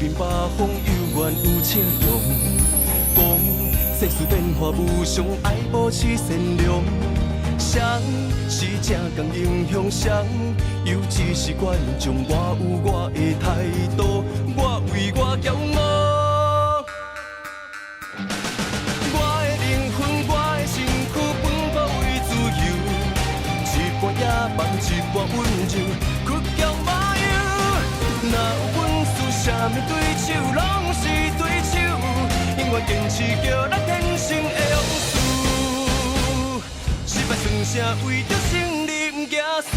面八方，犹原有笑容。讲世事变化无常，爱保持善良。谁是正港英雄？谁又只是观众？我有我的态度，我为我骄傲。我的灵魂，我的身躯，奔波为自由。一半野蛮，一半温柔，倔强马友。若有本事，啥物对手拢是对手，永远坚持叫咱天生的勇士。失败算啥？为著胜利毋惊输。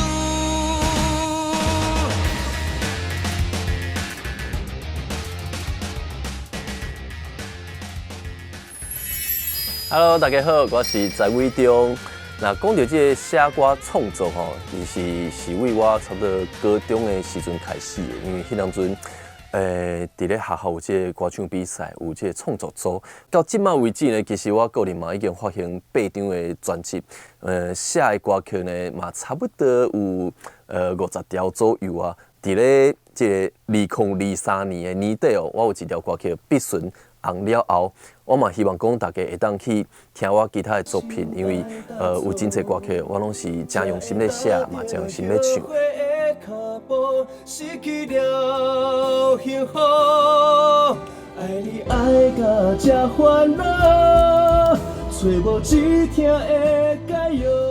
Hello，大家好，我是翟伟忠。那讲到這個寫歌創作吼，其實是為我差不多高中的時陣開始的，因為彼當陣，佇咧學校有這個歌唱比賽，有這個創作組。到這擺為止呢，其實我個人嘛已經發行八張的專輯，寫的歌曲呢嘛差不多有50條左右啊。佇咧這個2023年的年底哦，我有一條歌曲《必順》紅了後，我嘛希望講大家會當去聽我其他的作品，因為有真濟歌曲我攏是誠用心咧寫，嘛誠用心咧唱。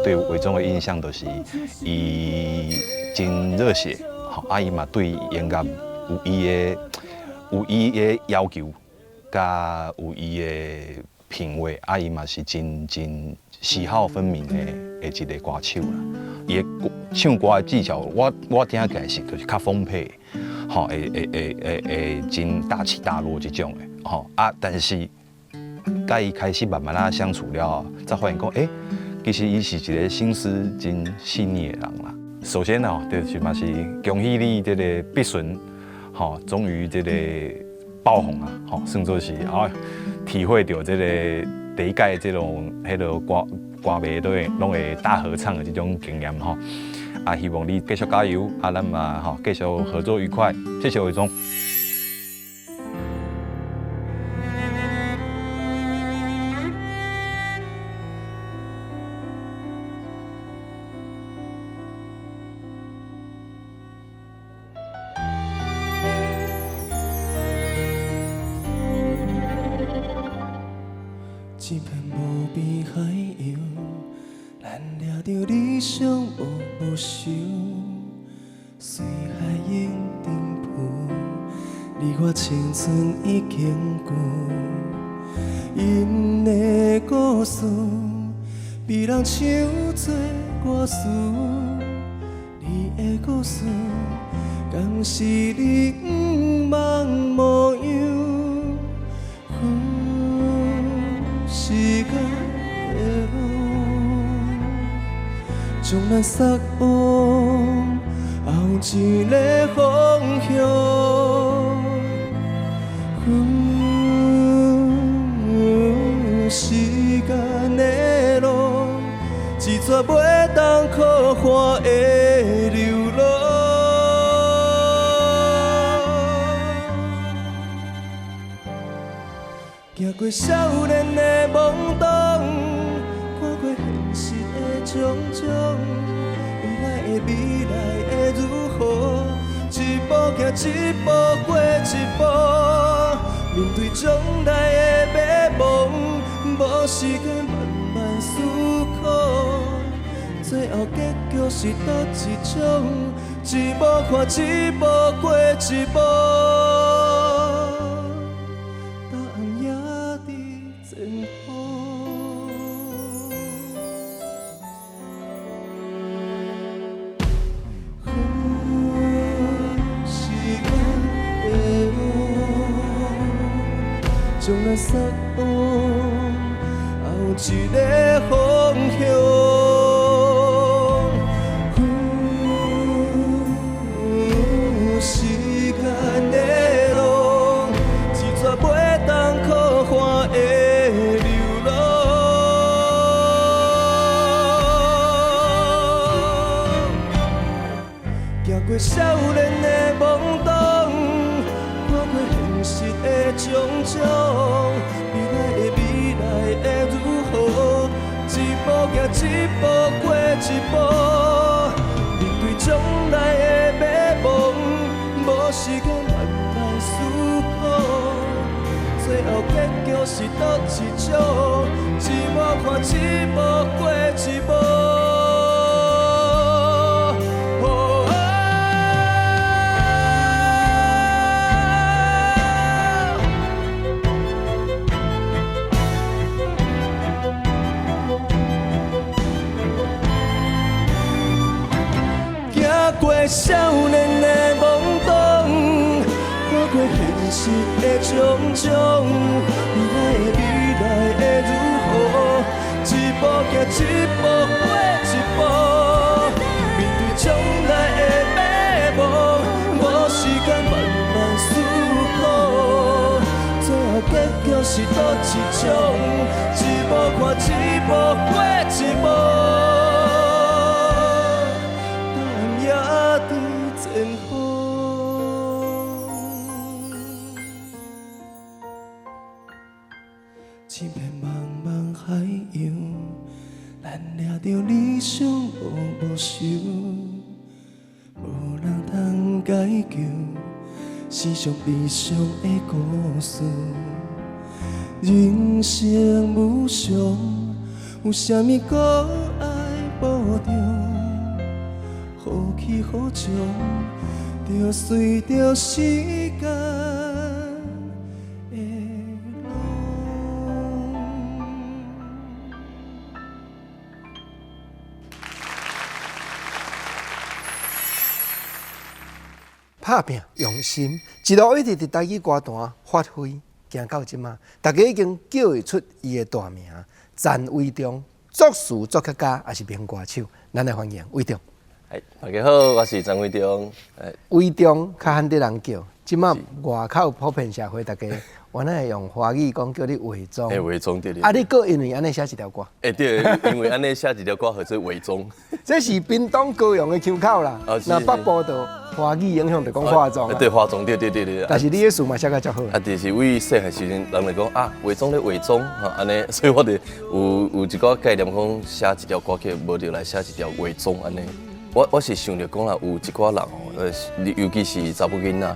對偉忠的印象就是伊真熱血，吼，啊伊嘛對音樂有伊的要求，佮有伊的品味，啊伊嘛是真真喜好分明的一個歌手啦。伊的唱歌的技巧，我聽起來是就是較豐沛，吼，會真大起大落這種的，吼啊，但是佮伊開始慢慢仔相處了後，才發現講，欸，其實伊是一個心思真細膩的人啦。首先哦，就是嘛是恭喜你這個必順，吼，終於這個爆紅啊，吼，算做是啊，體會到這個第一屆這種彼个歌歌迷都會攏會大合唱的這種經驗吼。啊，希望你繼續加油，啊，咱嘛吼繼續合作愉快，謝謝偉忠。一片無邊海洋，咱掠著理想無無愁，隨海湧奔浮，你我青春已經舊。𪜶的故事，被人唱做歌詞，你的故事，敢是你毋茫模樣？時間的路，將咱送往後一个方向。時間的路，一逝袂當靠岸的流浪。行過少年的懵懂，看過現實的種種，未來的未來會如何？一步行一步過一步，面對將來的迷惘，無時間慢慢思考，最後結局是佗一種？一步看一步過一步。答案也佇前方。時間的路，將咱送往後一个方向。時間的路，一逝袂當靠岸的流浪。行過少年的懵懂，看過現是佗一種？一步看一步過一步。行過少年的懵懂，看過現實的種種，未來的未來會如何？一步行一步過一步，面對將來的迷惘，無時間慢慢思考，最後結局是佗一種？一步看一步過一步。答案也佇前方。一片茫茫海洋，咱掠著理想无无想，無人通解救世上悲傷的故事。人生無常，有啥物閣愛補償？好起好將，就隨著時間的浪。拍拼用心，一路一直佇台語歌壇發揮，行到這馬，大家已經叫會出伊的大名，陳偉忠，作詞作曲家，也是名歌手，咱來歡迎偉忠。大家好，我是陳偉忠。偉忠較罕得人叫，這馬外口普遍社會，大家原來會用華語講叫你偉忠。偉忠對對。啊，你閣因為按呢寫一條歌？對，因為按呢寫一條歌號做偽裝。這是屏東高雄的腔口啦。那北部就華語影響就講化妝。對，化妝對對對對。但是你的詞嘛寫甲足好。啊，就是為細漢時陣，人就講啊，偽裝咧偽裝，吼按呢，所以我就有一寡概念講寫一條歌曲，無就來寫一條偽裝按呢。我是想著講啦，有一寡人吼，尤其是查某囡仔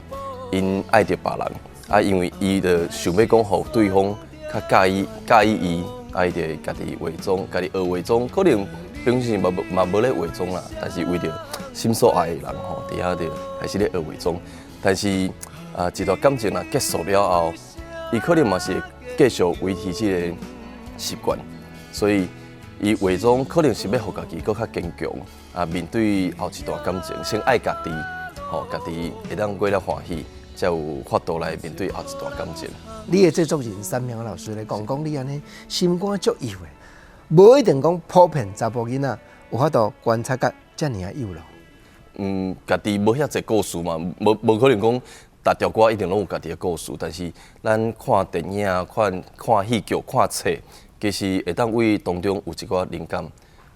，𪜶愛著別人，啊，因為伊就想欲講，予對方較佮意伊，啊，伊就會家己化妝，家己學化妝，可能平時嘛無咧化妝啦，但是為著心所愛的人吼，佇遐就開始咧學化妝。但是啊，一段感情若結束了後，伊可能嘛是繼續維持這個習慣，所以伊化妝可能是欲予家己閣較堅強。啊，面對後一段感情，先愛家己，吼，家己會當過了歡喜，才有法度來面對後一段感情。你的製作人三苗老師咧講，講你按呢心肝足幼的，無一定講普遍查埔囡仔有法度觀察甲遮爾仔幼咯。嗯，家己無遐濟故事嘛，無可能講逐條歌一定攏有家己的故事，但是咱看電影、看看戲劇、看冊，其實會當為當中有一寡靈感。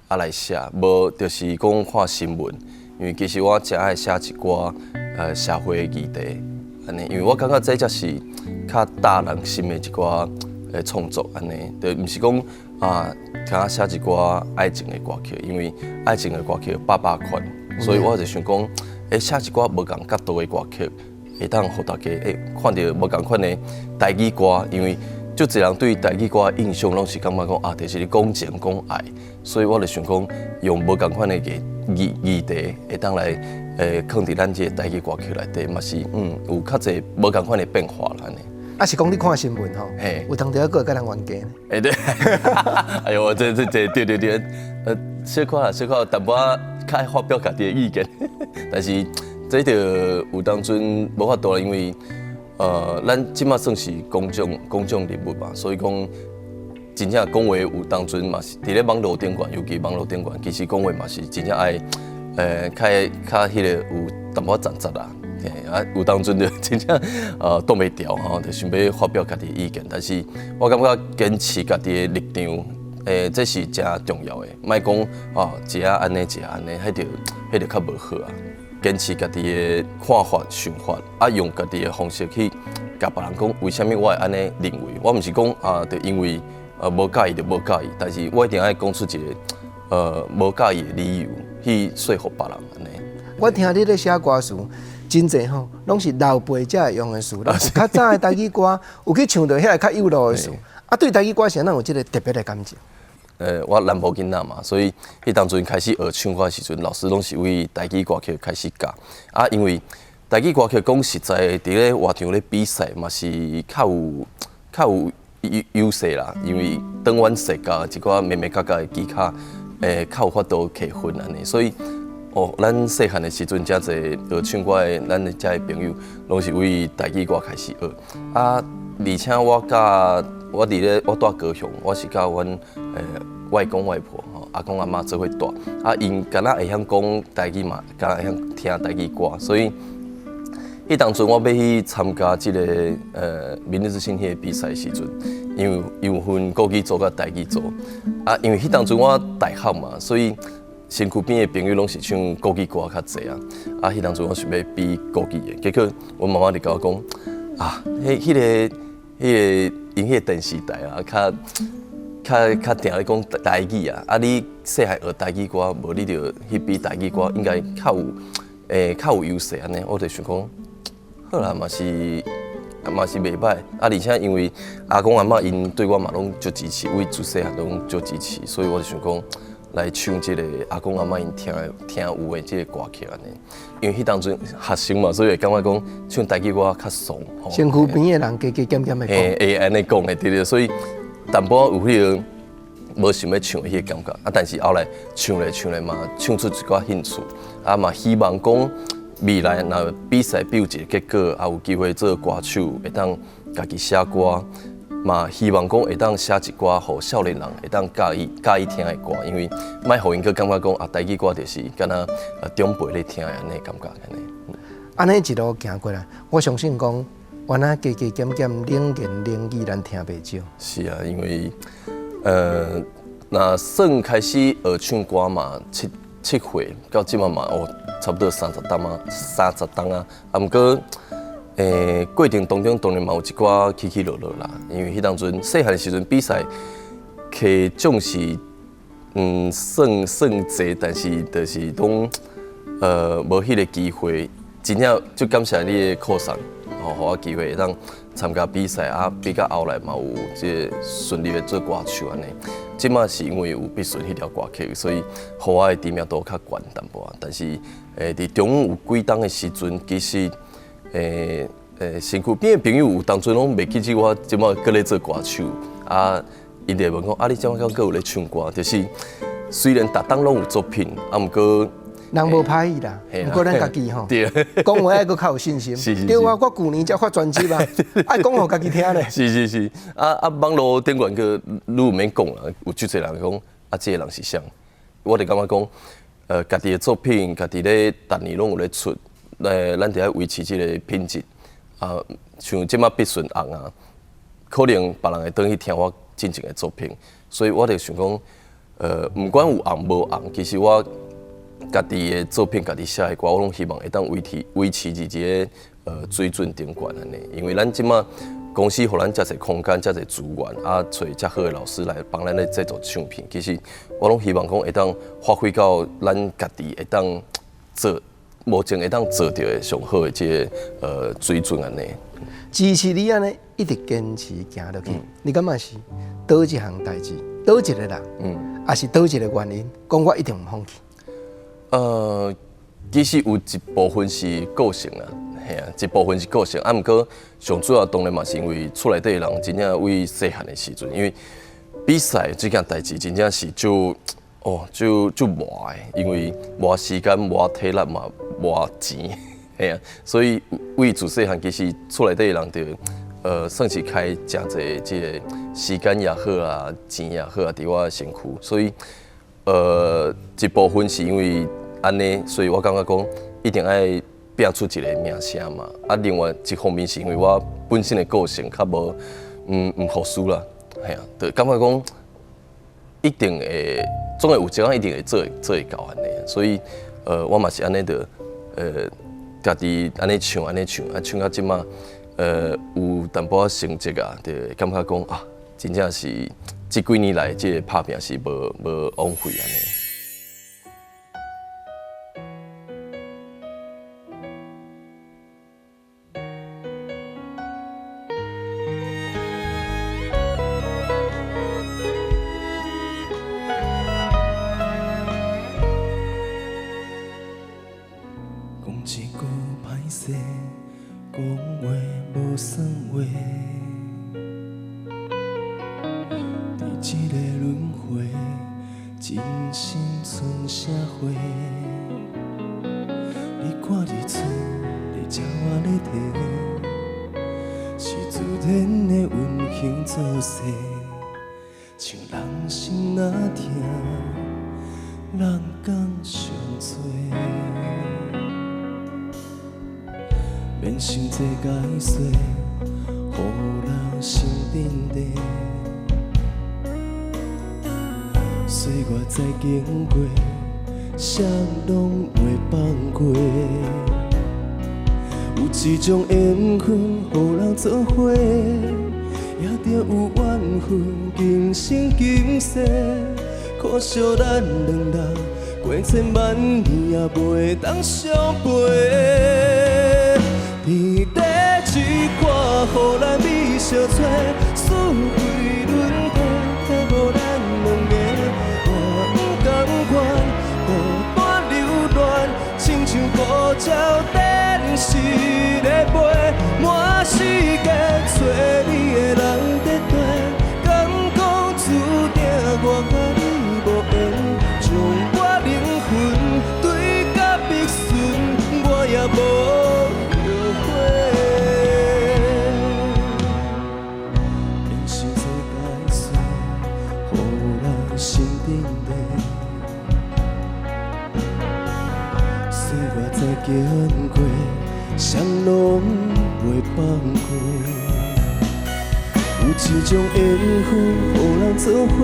啊，來寫，無就是講看新聞，因為其實我誠愛寫一寡社會議題，按呢，因為我感覺這才是較搭人心的一寡創作，按呢，就毋是講啊，敢寫一寡愛情的歌曲，因為愛情的歌曲百百款，所以我就想講，寫一寡無仝角度的歌曲，會當予大家看著無仝款的台語歌，因為足濟人對台語歌的印象攏是感覺講啊，就是咧講情講愛，所以我就想講用無仝款的議題，會當來囥佇咱這個台語歌曲內底，嘛是有較濟無仝款的變化啦。啊，是講你看新聞吼，有當時閣會佮人冤家呢？對，哎呦，這對對對，小可啦，小可淡薄仔較愛發表家己的意見，但是這就有當陣無法度啦，因為。咱這馬算是公眾人物嘛，所以講真正講話有當陣嘛是佇咧網路頂懸，尤其網路頂懸，其實講話嘛是真正愛，較較彼個有淡薄仔攢實啦，啊有當陣就真正擋袂牢吼，就想欲發表家己的意見，但是我感覺堅持家己的立場，這是誠重要的，莫講啊，一下按呢，一下按呢，彼就較無好啊。堅持家己的看法、想法，啊，用家己的方式去共別人講，為啥物我會按呢認為？我毋是講啊，就因為無佮意就無佮意，但是我一定愛講出一個無佮意的理由去說服別人按呢。我聽你咧寫歌詞，真濟吼，攏是老輩才會用的詞。咱有較早的台語歌，有去唱著遐個較幼路的詞。啊，對台語歌是按怎有這个特別的感情？我南部囡仔嘛，所以彼當陣開始學唱歌的時陣，老師攏是為台語歌曲開始教。啊，因為台語歌曲講實在，佇咧活場咧比賽嘛是較有優勢啦，因為轉彎設計一寡眉眉角角的技巧，較有法度提分按呢。所以，哦，咱細漢的時陣，誠濟學唱歌的咱的遮的朋友，攏是為台語歌開始學。啊，而且我佮我佇咧我蹛高雄，我是佮阮外公外婆吼阿公阿嬤做伙蹛。啊，𪜶敢若會曉講台語嘛，敢若會曉聽台語歌，所以彼當陣我欲去參加這个明日之星彼个比賽時陣，因為有分國語組佮台語組。啊，因為彼當陣我大學嘛，所以身軀邊的朋友攏是唱國語歌較濟啊。啊，彼當陣我想欲比國語的，結果阮媽媽就共我講，啊，彼個𪜶彼個電視台啊，較定咧講台語啊。啊，你細漢學台語歌，無你就去比台語歌，應該較有優勢按呢。我就想講，好啦，嘛是袂䆀。啊，而且因為阿公阿嬤𪜶對我嘛攏足支持，為自細漢攏足支持，所以我就想講來唱這个阿公阿嬤𪜶聽有的這个歌曲按呢。因為彼當陣學生嘛，所以會感覺講唱台語歌較爽。身軀邊的人加加減減會講。會按呢講的對對，所以淡薄仔有彼个無想欲唱的彼个感覺。啊，但是後來唱咧唱咧嘛，唱出一寡興趣。啊，嘛希望講未來若比賽比有一个結果，也有機會做歌手，會當家己寫歌，嘛希望講會當寫一寡予少年人會當佮意聽的歌，因為莫予𪜶閣感覺講啊，台語歌就是敢若長輩咧聽的按呢感覺按呢。按呢一路行過來，我相信講，原來加加減減冷言冷語，咱聽袂少。是啊，因為若算開始學唱歌嘛，7歲到這馬嘛，哦，差不多30冬啊，30冬啊。啊，毋過，過程當中當然嘛有一寡起起落落啦。因為彼當陣細漢時陣比賽，摕獎是算濟，但是就是講，無彼个機會。真正就感謝你的擴散，予我機會會當參加比賽啊，比較後來嘛有這个順利的做歌手按呢。這馬是因為有必順彼條歌曲，所以予我的知名度較懸淡薄仔。但是，佇中有幾冬的時陣，其實，身軀邊的朋友有當陣攏袂記得我這馬閣咧做歌手啊，𪜶就會問講啊，你這馬敢閣有咧唱歌？就是雖然逐冬攏有作品，啊，毋過。人無歹意啦，毋過咱家己吼，講話愛閣較有信心。對啊，我舊年才發專輯啊，愛講予家己聽咧。是是是，啊啊，網路頂懸閣愈毋免講啦，有足濟人講啊，這個人是誰？我就感覺講，家己的作品，家己咧逐年攏有咧出，咱得愛維持這个品質。啊，像這馬必順紅啊，可能別人會轉去聽我進前的作品，所以我就想講，毋管有紅無紅，其實我家己的作品，家己寫的歌，我攏希望會當維持佇這个水準頂懸按呢。因為咱這馬公司予咱遮濟空間、遮濟資源，啊，揣遮好的老師來幫咱咧製作唱片。其實我攏希望講會當發揮到咱家己會當做，目前會當做著的上好的這个水準按呢。支持你按呢一直堅持行落去，你感覺是佗一項代誌，佗一個人，抑是佗一個原因，講我一定毋放棄。其實有一部分是個性啦，嘿啊，一部分是個性，啊，毋過上主要當然嘛是因為厝內底人真正為細漢的時陣，因為比賽這件代誌真正是足哦，足磨的，因為磨時間、磨體力嘛、磨錢，嘿啊，所以為自細漢其實厝內底人就算是開誠濟這个時間也好啊，錢也好啊，佇我身軀，所以一部分是因為按呢，所以我感覺講一定愛拼出一个名聲嘛。啊，另外一方面是因為我本身的個性較無毋服輸啦，嘿啊，就感覺講一定會，總會有一天一定會做會到按呢。所以，我嘛是按呢就，家己按呢唱，按呢唱，啊唱到這馬，有淡薄仔成績啊，就會感覺講啊，真正是這幾年來這个拍拚是無枉費按呢。這个輪迴，真心賰啥貨？你看日出，你鳥仔咧啼，是自然的運行作勢，像人心若疼，人講上濟。免想這解說，予人心鎮定。歲月再經過，誰攏袂放過。有一種緣分，予人做伙，也著有緣分，今生今世。可惜咱兩人過千萬年也袂當相陪。天地一看，予咱美相揣，四季輪替，替無咱兩个。我不甘願孤單留戀，親像孤鳥電視咧飛，滿世界揣你的人伫對，敢講注定我佮你無緣，將我靈魂對甲必順，我也無後悔。免想這解說，予人心鎮定。歲月再經過，誰攏袂放過。有一種緣分，予人做伙，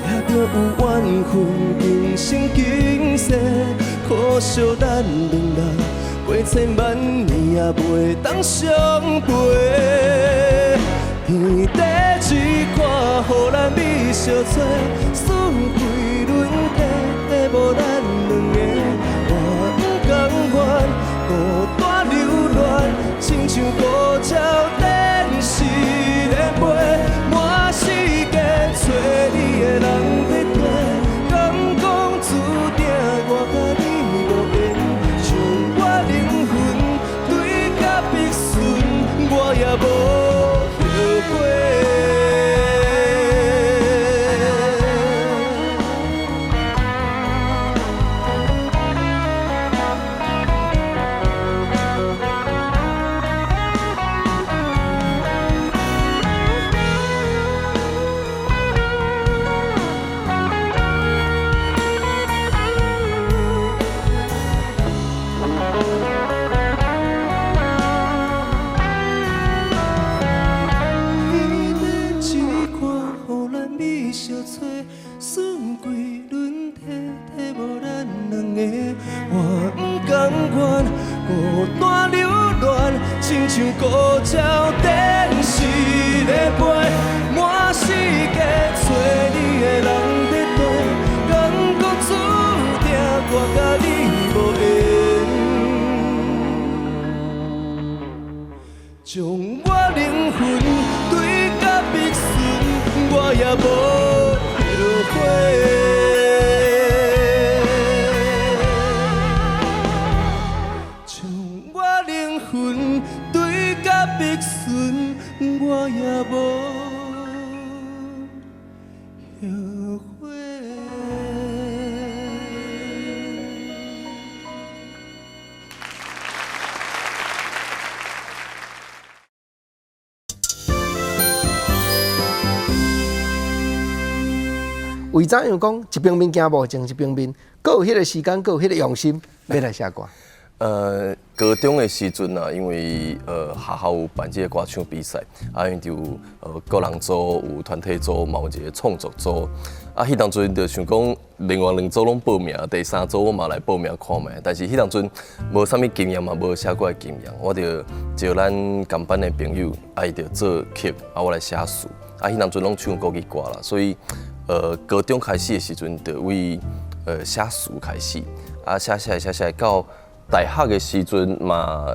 也著有緣分，今生今世。可惜咱兩人過千萬年也袂當相陪。天地一看，予咱美相揣，四季輪替，替無咱兩个。我不甘願孤單留戀，親像孤鳥電視咧飛，滿世界揣你的人伫對，敢講注定我佮你無緣，將我靈魂對甲必順，我也無後悔。天地一看，予咱美相揣，四季輪替，替無咱兩个。我不甘願孤單留戀，親像孤鳥電視咧飛，滿世界揣你的人伫對，敢講注定我佮你無緣，將我靈魂對甲必順，我也無後悔。將我靈魂對甲必順，我也無後悔。為怎樣講一邊面行無前一邊面，閣有彼个時間，閣有彼个用心，欲來寫歌？高中的時陣啊，因為學校有辦這個歌唱比賽，啊，因就有個人組、有團體組，嘛有一個創作組。啊，彼當陣就想講，另外兩組攏報名，第三組我嘛來報名看覓。但是彼當陣無啥物經驗嘛，無寫歌的經驗，我就招咱仝班的朋友，啊，伊就作曲，啊，我來寫詞。啊，彼當陣攏唱國語歌啦，所以高中開始的時陣就為寫詞開始，啊，寫寫寫寫到大學的時陣嘛，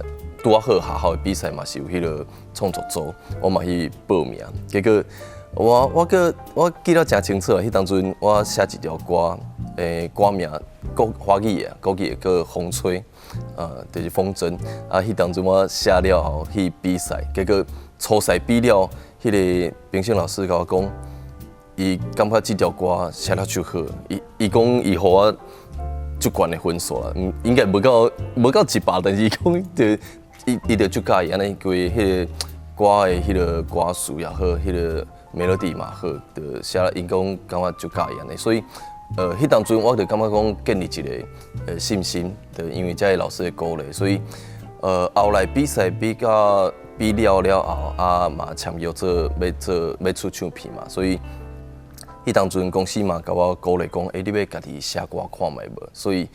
拄仔好學校的比賽嘛是有彼个創作組，我嘛去報名，結果我記得誠清楚，彼當陣我寫一條歌，歌名國華語的，國語的叫《風吹》，就是風箏。啊，彼當陣我寫了後去比賽，結果初賽比了，彼个評審老師共我講，伊感覺這條歌寫得足好，伊伊講伊予我足懸的分數啦，應該無到100，但是伊講就伊伊就足佮意按呢，規彼個歌的彼個歌詞也好，彼個 melody 嘛好，就寫伊講感覺足佮意按呢，所以彼當陣我就感覺講建立一個信心，就因為這个老師的鼓勵，所以後來比賽比較比了了後，啊嘛簽約做欲做欲出唱片嘛，所以彼當陣公司嘛共我鼓勵講，欸，你欲家己寫歌看覓無？所以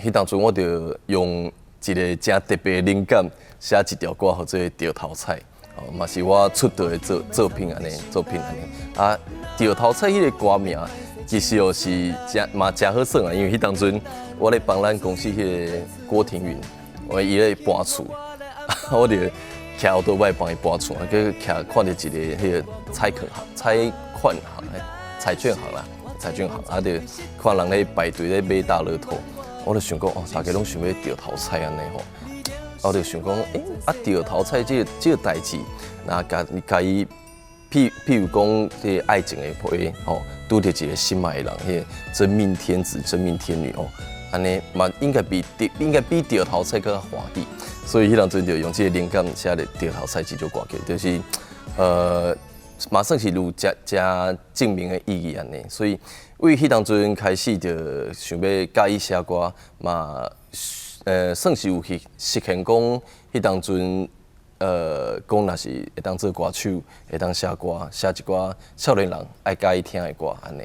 彼當陣我就用一个誠特別的靈感寫一條歌，號做《著頭彩》，哦，嘛是我出道的作品按呢，作品按呢。啊，《著頭彩》彼個歌名其實哦是誠嘛誠好耍啊，因為彼當陣我咧幫咱公司彼个郭庭雲，我伊咧搬厝，我就騎歐多擺幫伊搬厝，啊，閣徛看著一个彼个彩券行、彩券行、彩券行啦，彩券行，啊，就看人咧排隊咧買大樂透，我就想講哦，大家攏想欲著頭彩按呢吼，我就想講，欸，啊，著頭彩這個代誌，若共共伊，譬如講，這个愛情的話，吼，拄著一个心愛的人，彼个真命天子、真命天女哦，按呢嘛應該比著頭彩閣較歡喜，所以彼當陣就用這个靈感寫咧《著頭彩》這首歌曲，就是嘛算是有誠誠正面的意義按呢，所以為彼當陣開始就想欲佮意寫歌，嘛算是有去實現講彼當陣講若是會當做歌手，會當寫歌，寫一寡少年人愛佮意聽的歌按呢。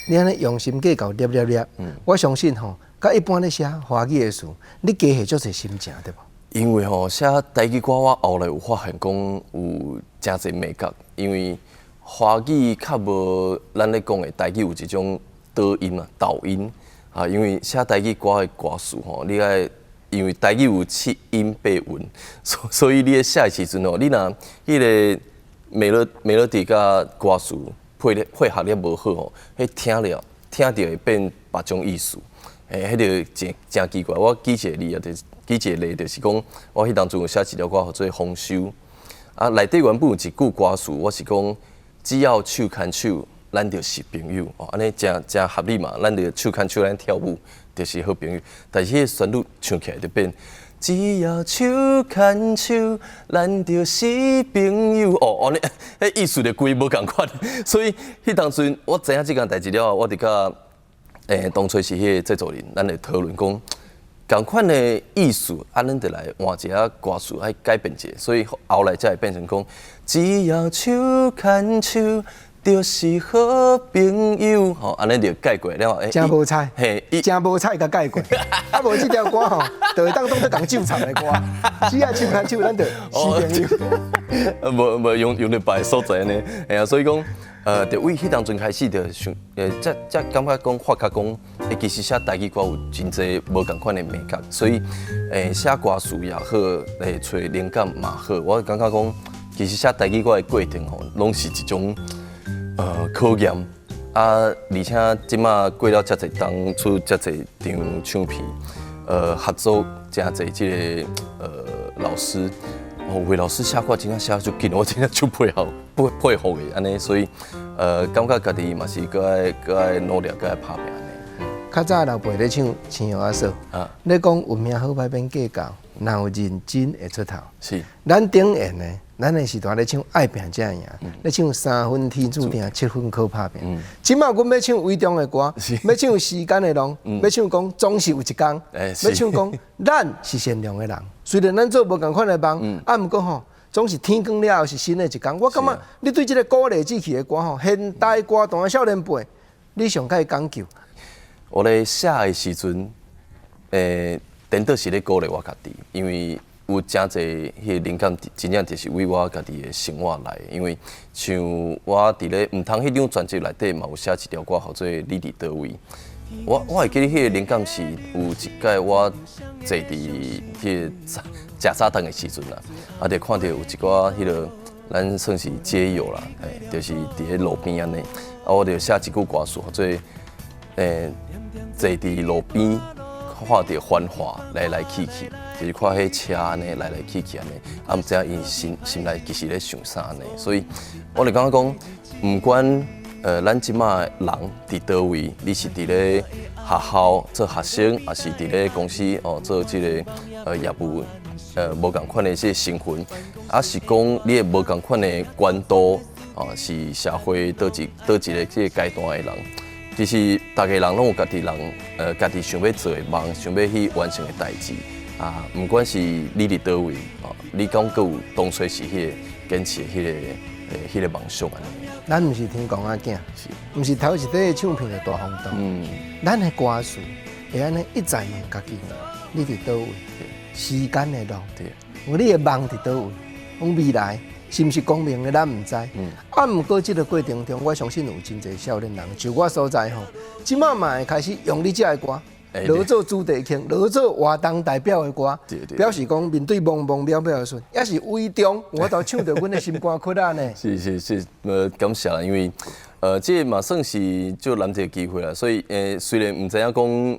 你按呢用心計較，粒粒粒，我相信吼，佮一般咧寫華語的詞，你加下足濟心情對無？因為吼寫台語歌，我後來有發現講有誠濟眉角，因為華語較無咱咧講的台語有一種倒音啊，抖音啊，因為寫台語歌的歌詞吼，你愛因為台語有七音八韻，所以你咧寫的時陣吼，你若彼个 melody 佮歌詞配合了無好吼，彼聽了聽著會變別種意思，欸，彼个誠誠奇怪。我舉一個例啊，就是舉一個例，就是講我彼當陣有寫一條歌號做《豐收》，啊，內底原本有一句歌詞，我是講只要手牽手，咱就是朋友，哦，按呢誠誠合理嘛，咱就手牽手，咱跳舞就是好朋友。但是彼个旋律唱起來就變只要手牽手，咱就是朋友。哦，按呢，彼意思就規無仝款。所以彼當陣我知影這件代誌了後，我就佮當初是彼个製作人，咱會討論講，仝款的意思，啊，咱就來換一下歌詞，愛改變一下，所以後來才會變成講，只要手牽手，就是好朋友。吼，按呢就改過了。誠無彩，嘿，誠無彩共改過。啊，無這條歌吼，就會當當做共咒唱的歌。只要手牽手，咱就是朋友。無無用用著別个所在呢，嘿啊，所以講，就為彼當陣開始就想，才感覺講發覺講，欸，其實寫台語歌有真濟無仝款的眉角，所以，寫歌詞也好，揣靈感嘛好，我感覺講，其實寫台語歌的過程吼，攏是一種考驗。啊，而且這馬過了遮濟冬，出遮濟張唱片，合作誠濟這个老師。哦，有的老師寫歌真正寫足緊，我真正足佩服，佩服的按呢，所以感覺家己嘛是閣愛閣愛努力，閣愛拍拚按呢。較早老輩咧唱《青玉仔嫂》，咧講運命好歹免計較，若有認真會出頭。咱頂緣的，咱的時段咧唱愛拚才會贏，咧唱三分天注定，七分靠拍拚。這馬阮欲唱偉忠的歌，欲唱時間的浪，欲唱講總是有一工，欲唱講咱是善良的人。雖然咱做無仝款的夢，啊，毋過吼，總是天光了後是新的一工。我感覺你對這个鼓勵志氣的歌吼，現代歌壇的少年輩，你上較會講究。我咧寫的時陣，顛倒是咧鼓勵我家己，因為有誠濟彼个靈感，真正就是為我家己的生活來的。因為像我佇咧毋通彼張專輯內底嘛，有寫一條歌號做《你佇佗位》。我會記得彼个靈感是有一擺我坐佇彼个食早頓的時陣啦，啊，就看著有一寡彼个咱算是街友啦，嘿，就是佇咧路邊按呢，啊，我就寫一句歌詞，號做坐佇路邊看著繁華來來去去，就是看彼車按呢來來去去按呢，啊，毋知影𪜶心心內其實咧想啥呢，所以我就感覺講，毋管咱這馬人佇佗位，你是佇咧學校做學生，抑是佇咧公司哦做這个業務，無仝款的這个身份，抑是講你的無仝款的管道，哦，是社會佗一佗一个這个階段的人，其實逐个人攏有家己人，家己想欲做的夢，想欲去完成的代誌。啊，毋管是你佇佗位，哦，你敢閣有當初時彼个堅持的彼个夢想按呢？咱毋是天公仔囝，毋是頭一塊唱片的大風動。咱的歌詞會按呢一再問家己，你佇佗位？時間的路，你的夢佇佗位？講未來是毋是光明的，咱毋知。啊，毋過這个過程中，我相信有真濟少年人，就我所知吼，這馬嘛會開始用你這个歌，來做主題曲，來做活動代表的歌，表示講面對茫茫渺渺的時陣，抑是偉忠，我都唱著阮的心肝窟仔呢。是是是，感謝啦，因為，這嘛算是足難得的機會啦，所以，雖然毋知影講，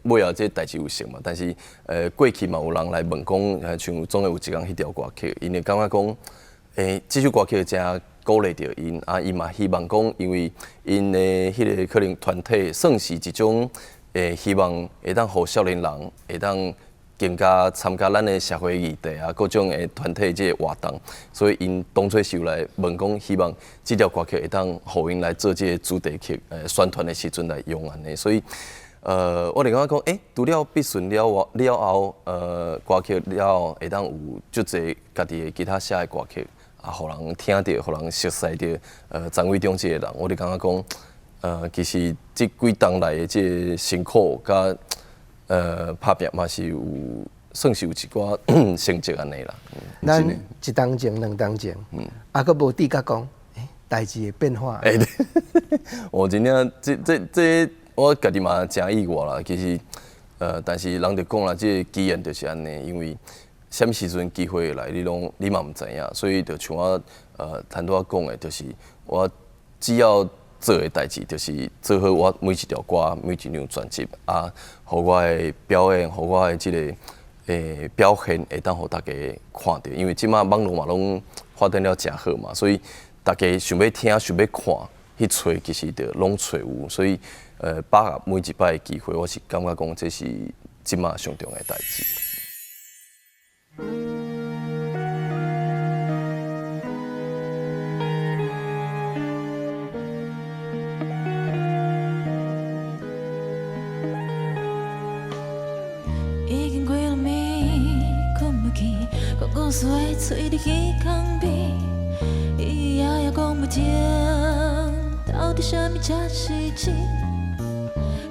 尾後這代誌有成嘛，但是，過去嘛有人來問講，像總會有一工彼條歌曲，𪜶會感覺講，這首歌曲誠鼓勵著𪜶，啊，伊嘛希望講，因為𪜶的彼个可能團體算是一種，希望會當予少年人會當更加參加咱的社會議題啊，各種的團體這个活動，所以𪜶當初是有來問講，希望這條歌曲會當予𪜶來做這个主題曲，宣傳的時陣來用按呢。所以，我就感覺講，除了筆順了了後，歌曲了後會當有足濟家己的吉他寫的歌曲，啊，予人聽著，予人熟悉著，陳偉忠這个人，我就感覺講，其實這幾冬來的這个辛苦佮拍拚嘛是有，算是有一寡成績按呢啦。咱一冬前、兩冬前，啊，閣無直覺講，代誌會變化。欸，對，我真正這我家己嘛誠意外啦。其實，但是人就講啦，這個機緣就是按呢，因為啥物時陣機會會來，你攏你嘛毋知影，所以就像我頭拄仔講的，就是我只要做的代誌就是做好我每一條歌、每一張專輯啊，予我的表演，予我的這个表現會當予大家看著。因為這馬網路嘛攏發展了誠好嘛，所以大家想欲聽、想欲看，去揣其實就攏揣有。所以，把握每一擺的機會，我是感覺講這是這馬上重要的代誌。已經幾暝睏袂去，講故事的喙佇耳空邊，咿咿呀呀講袂停，到底啥物才是真？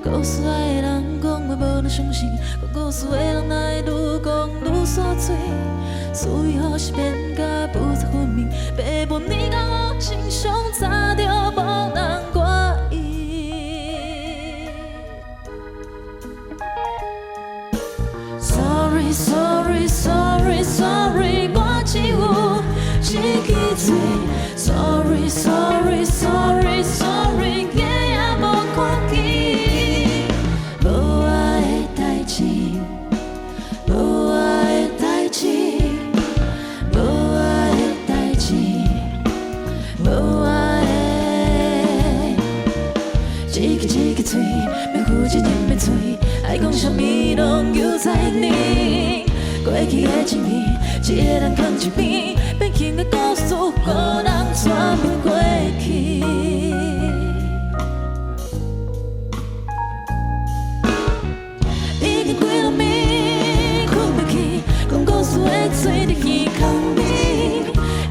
故事愛的人講話無人相信，講故事的人哪會愈講愈煞嘴？是非予是變甲不再分明，爬半年甲我真相早就無人掛意。Sorry sorry sorry sorry，我只有一支喙。Sorry sorry sorry sorry，假也無看見。無我的代誌，無我的代誌，無我的代誌，無我的。一支一支喙，免負責任的喙，愛講啥物攏由在你。過去的情誼，一個人囥一邊，變形的故事，予人帶不過去。已經幾暝睏袂去，講故事的喙佇耳空邊，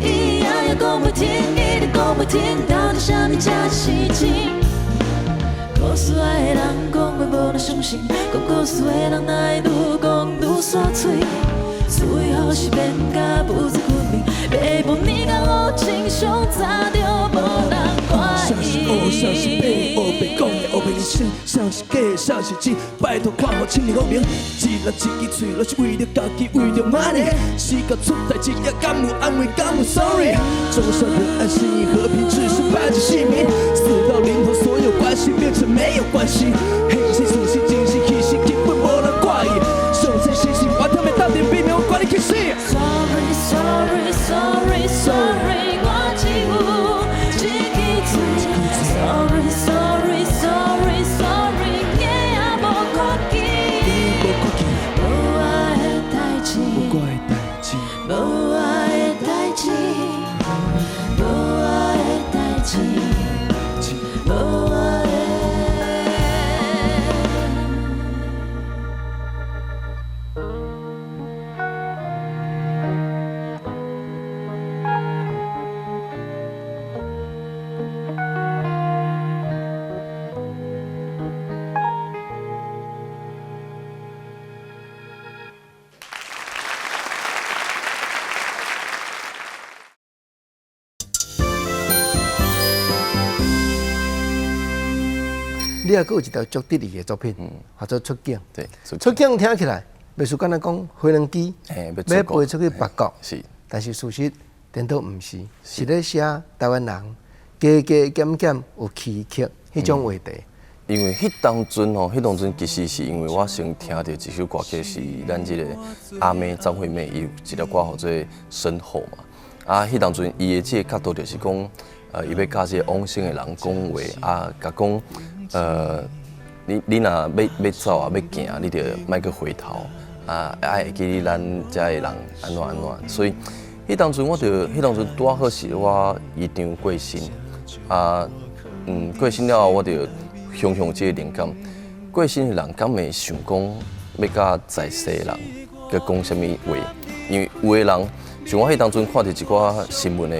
咿咿呀呀講袂停，一直講袂停，到底啥物才是真？故事愛的人講話無人相信，講故事的人哪會愈講愈煞嘴？是非予是變甲不再分明，爬半年甲烏真相早就無人掛啥是烏，啥是白，烏白講的烏白人生，啥是假，啥是真？拜託看予清楚明。一人一支喙，攏是為著家己，為著 money。時到出代誌，也敢有安慰，敢有 sorry？忠善仁愛、信義和平，只是敗家姓名。死到臨頭，所有關係變成沒有關係。黑是屬是真是其實根本無人掛意。上次是是我忝的到底避免我管你去死。 Sorry sorry sorry sorry，我只有一支喙。你還閣有一條足得意的作品，叫做《出境》。對，出境聽起來，袂輸敢若講飛輪機，欲飛出去別國，但是事實顛倒毋是，是咧寫台灣人加加減減有崎嶇彼種話題。因為彼當陣吼，彼當陣其實是因為我先聽著一首歌曲是咱這个阿妹張惠妹伊有一條歌號做《身後》嘛。啊，彼當陣伊的這个角度就是講，伊欲佮這个往生的人講話，啊，共講，你若欲走啊，欲行，你就莫閣回頭，啊，愛會記得咱遮的人按怎按怎。所以，彼當陣我就彼當陣拄仔好是我姨丈過身，啊，過身了後我就雄雄這个靈感，過身的人敢會想講欲佮在世的人閣講啥物話？因為有的人，像我彼當陣看著一寡新聞的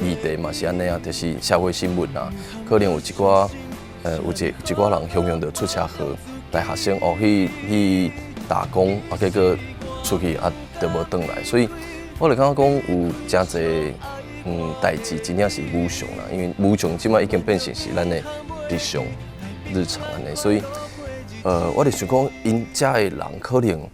議題嘛是按呢啊，就是社會新聞啊，可能有一寡有一寡人雄雄就出車禍，大學生哦去打工啊，結果出去啊就無轉來，所以我就感覺講有誠濟代誌真正是無常啦，因為無常這擺已經變成是咱的日常。日常按呢，所以，我就想講，𪜶遮的人可能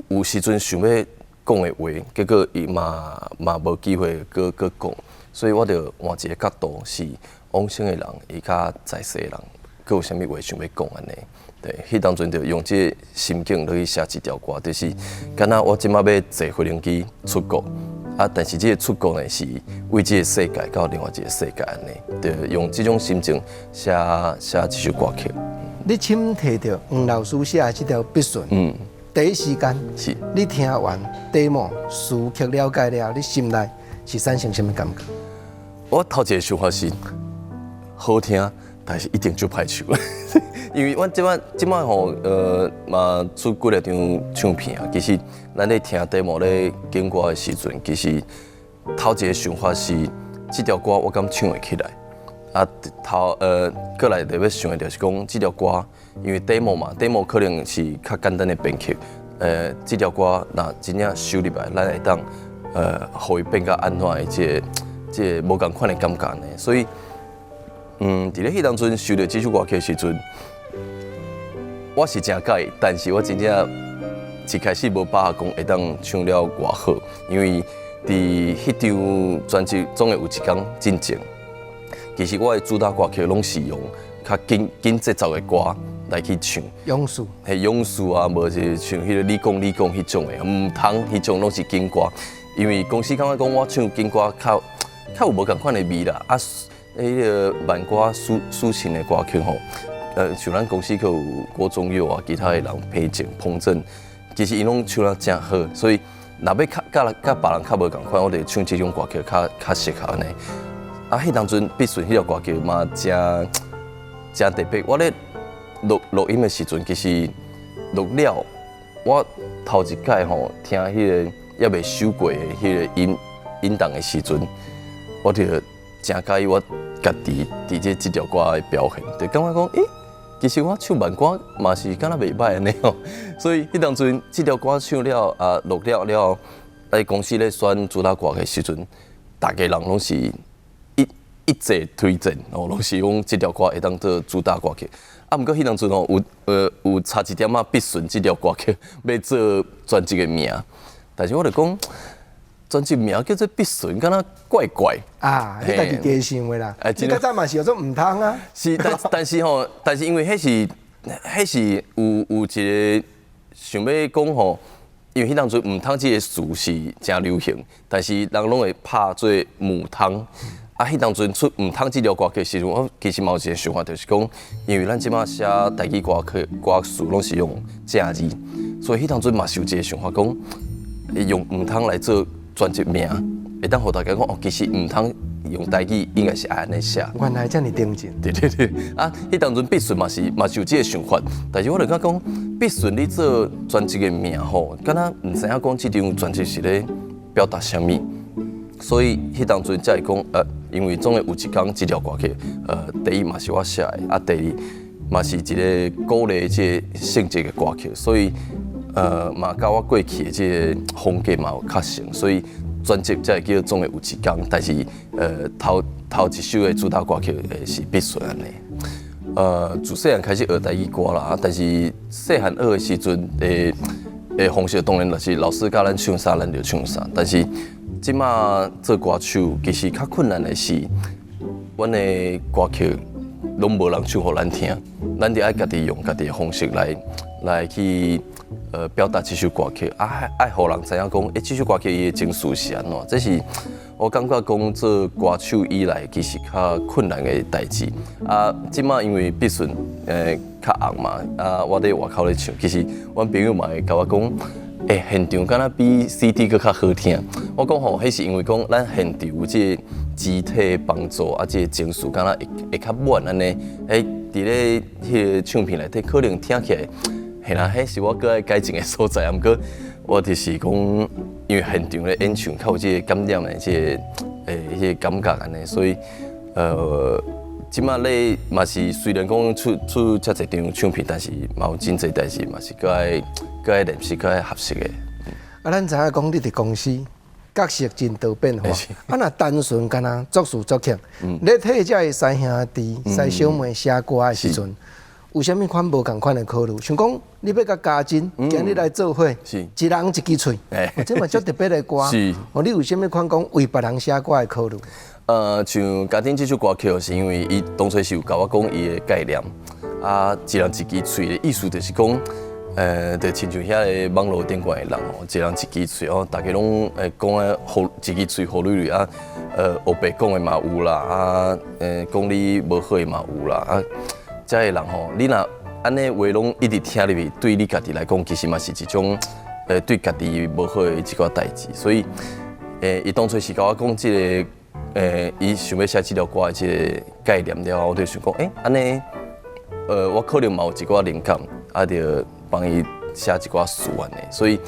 有時陣想欲講的話，結果伊嘛無機會閣閣講，所以我就換一个角度，是往生的人，伊佮在世的人，閣有啥物話想欲講按呢？對，彼當陣就用這个心境落去寫這條歌，就是敢若我這擺欲坐飛行機出國。啊！但是這个出國呢，是為這个世界到另外一个世界按呢，就用這種心情寫寫這首歌曲。你親提著黃老師寫的這條筆順，第一時間你聽完 demo 詞曲了解了，你心內是產生啥物感覺？我頭一个想法是好聽，但是一定足歹唱。因為阮這擺這擺吼，嘛出幾若張唱片啊。其實咱咧聽 demo 咧揀歌的時陣，其實頭一个想法是這條歌我敢唱會起來。啊，頭過來就欲想的就是講這條歌，因為 demo 嘛，demo 可能是較簡單的編曲。這條歌若真正收入來，咱會當予伊變甲按怎的這个無仝款的感覺呢？所以，佇咧彼當陣收著這首歌曲的時陣，我是誠佮意，但是我真正一開始無把握講會當唱了偌好，因為佇彼張專輯總會有一工進前，其實我的主打歌曲攏是用較緊緊節奏的歌來去唱。勇士，彼勇士啊，無是像彼个你講你講彼種的，毋通彼種攏是緊歌，因為公司感覺講我唱緊歌較較有無仝款的味啦，啊，彼个慢歌抒抒情的歌曲吼。像咱公司閣有郭宗佑啊，其他的人裴靜、彭震，其實𪜶攏唱得誠好，所以若欲較佮佮別人較無仝款，我就唱這種歌曲較較適合按呢。啊，彼當陣筆順彼條歌曲嘛，誠誠特別。我咧錄錄音的時陣，其實錄了，我頭一擺吼聽彼个猶未修過的彼个音音檔的時陣，我就誠佮意我家己佇這條歌的表現，就感覺講，欸，其實我唱慢歌嘛是敢若袂䆀按呢吼，所以彼當陣這條歌唱了啊錄了了後，來公司咧選主打歌的時陣，逐家人攏是一一致推薦哦，攏是講這條歌會當做主打歌曲。啊，毋過彼當陣吼有差一點仔筆順這條歌曲欲做專輯的名，但是我就講專輯名叫做筆順，敢若怪怪。啊，你家己加想的啦。你較早嘛是叫做毋通啊。是，但是吼，但是因為彼是有一個想欲講吼，因為彼當陣毋通這个詞是誠流行，但是人攏會拍做母湯。啊，彼當陣出毋通這條歌曲時陣，我其實嘛有一個想法，就是講，因為咱這擺寫台語歌曲歌詞攏是用正字，所以彼當陣嘛是有一個想法，講用毋通來做專輯名，會當予大家講哦，其實毋通用台語應該是愛按呢寫。原來遮爾頂真。對對對，啊，彼當陣筆順嘛是有這个想法，但是我就感覺講，筆順你做專輯的名吼，敢若毋知影講這張專輯是咧表達啥物，所以彼當陣才會講，因為總會有一工這條歌曲，第一嘛是我寫的，啊，第二嘛是一个鼓勵這个性質的歌曲，所以，嘛佮我過去的這个風格嘛有較像，所以專輯才會叫總會有一工，但是，頭頭一首的主打歌曲是筆順按呢。自細漢開始學台語歌啦，但是細漢學的時陣，的方式當然就是老師教咱唱啥，咱就唱啥。但是這馬做歌手，其實較困難的是，阮的歌曲攏無人唱予咱聽，咱就愛家己用家己的方式來去表達這首歌曲，啊愛予人知影講，這首歌曲伊的情緒是按怎？這是我感覺講做歌手以來，其實較困難的代誌。啊，這馬因為必順較紅嘛，啊，我佇外口咧唱，其實阮朋友嘛會共我講，現場敢若比 CD 閣較好聽。我講吼，彼是因為講咱現場有這個肢體幫助，啊，這個情緒敢若會較滿按呢。佇咧彼個唱片內底，可能聽起來，嘿啦，彼是我閣愛改進的所在。毋過我就是講，因為現場咧演唱較有這個感染的這個彼個感覺按呢，所以這馬咧嘛是雖然講出遮濟張唱片，但是嘛有真濟代誌嘛是閣愛練習，閣愛學習的。啊，咱知影講你佇公司角色真多變化，啊，若單純敢若作詞作曲，你替這个師兄弟、師小妹寫歌的時陣，有啥物款無仝款的考慮？像講你欲佮家珍今日來做伙，一人一支喙，這嘛足特別的歌。哦，你有啥物款講為別人寫歌的考慮？像家珍這首歌曲，是因為伊當初是有共我講伊的概念，啊，一人一支喙的意思就是講，就親像遐个網路頂懸的人吼，一人一支喙哦，大家攏會講啊，予一支喙予累累啊，烏白講的嘛有啦，啊，講你無好的嘛有啦，啊，遮的人吼，你若按呢話攏一直聽入去，對你家己來講，其實嘛是一種，對家己無好的一寡代誌，所以，伊當初是共我講這个。伊想欲寫這條歌的這個概念了後，我就想講，按呢，我可能嘛有一寡靈感，啊，就幫伊寫一寡詞按呢。所以，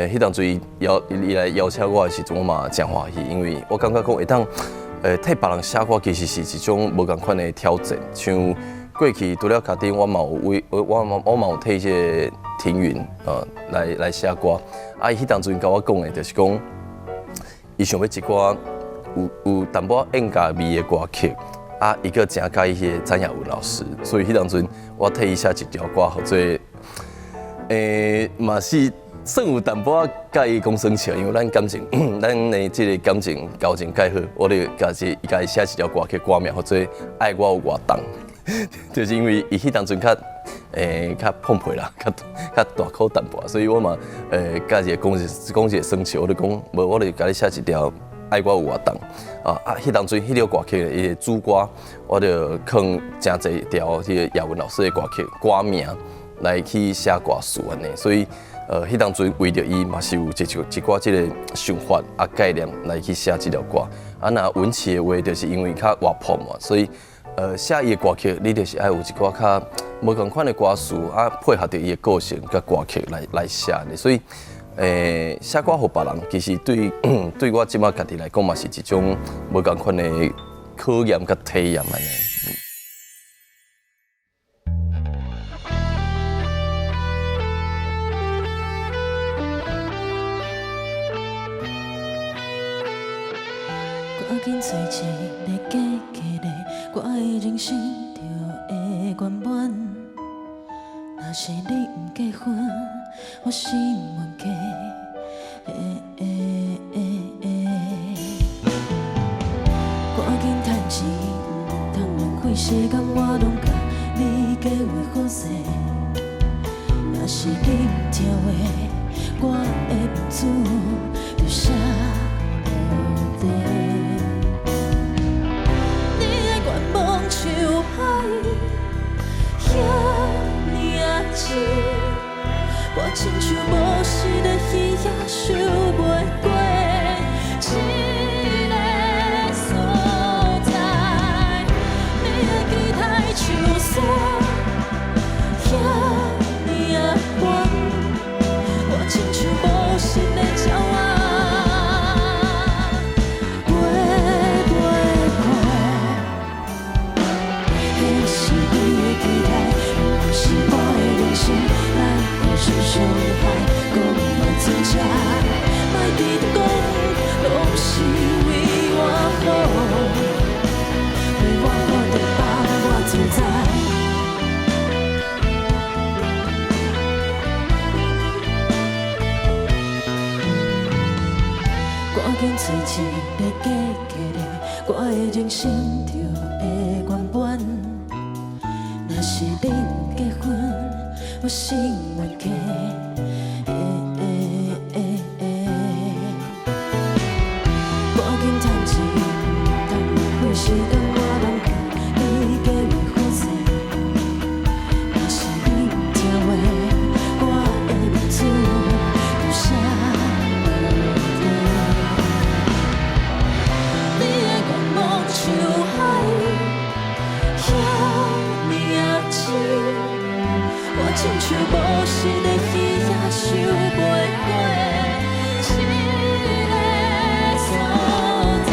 彼當陣伊來邀請我的時陣，我嘛誠歡喜，因為我感覺講會當，替別人寫歌其實是一種無仝款的挑戰。像過去除了家珍，我嘛有為，我嘛有替這個庭雲，來寫歌。啊，伊彼當陣共我講的，就是講，伊想欲一寡。有淡薄仔演歌味的歌曲，啊，伊閣誠佮意彼個詹雅雯老師，所以彼當陣我替伊寫一條歌，予做，嘛是算有淡薄仔佮伊講耍笑，因為咱感情，咱的這個感情交情蓋好，我就共伊寫一條歌曲，歌名予做愛我有偌重，就是因為伊彼當陣較碰皮啦，較大口淡薄，所以我嘛，佮伊講一個耍笑，我就講，無，我就共你寫一條。愛我有偌重啊！彼當陣彼條歌曲，伊的主歌，我就放誠濟條彼个雅雯老師的歌曲歌名來去寫歌詞按呢。所以，彼當陣為著伊嘛是有一寡這个想法啊概念來去寫這條歌。啊，若文琪的話，就是因為較活潑嘛，所以，寫伊的歌曲，你就是愛有一寡較無仝款的歌詞啊，配合著伊的個性佮歌曲來寫的，所以。寫歌予別人，其實對我這馬家己來講嘛，是一種無仝款的考驗佮體驗按呢。趕緊找一个假假的，我的人生就會圓滿。若是你毋結婚，我心冤家。趕緊趁錢，毋通浪費時間，我攏共你計劃好勢。若是你毋聽話，我的文字就寫落地。你的願望像海，遐爾仔深，我親像無實的魚仔，游袂過這个所在。你的期待像山，遐爾仔懸，我親像無實的鳥仔，飛袂過。彼是你的期待，毋是我的人生。咱互相傷害，講莫做這，莫直直講，攏是為我好，為我好就放我自在。人生就會圓滿。若是恁結婚，我心願嫁。趕緊趁錢，毋通浪費時間，我攏共你計劃好勢。若是你毋聽話，我的面子有啥問題？你的願望像海，遐爾仔深，我親像無心的魚仔，游袂過這个所在。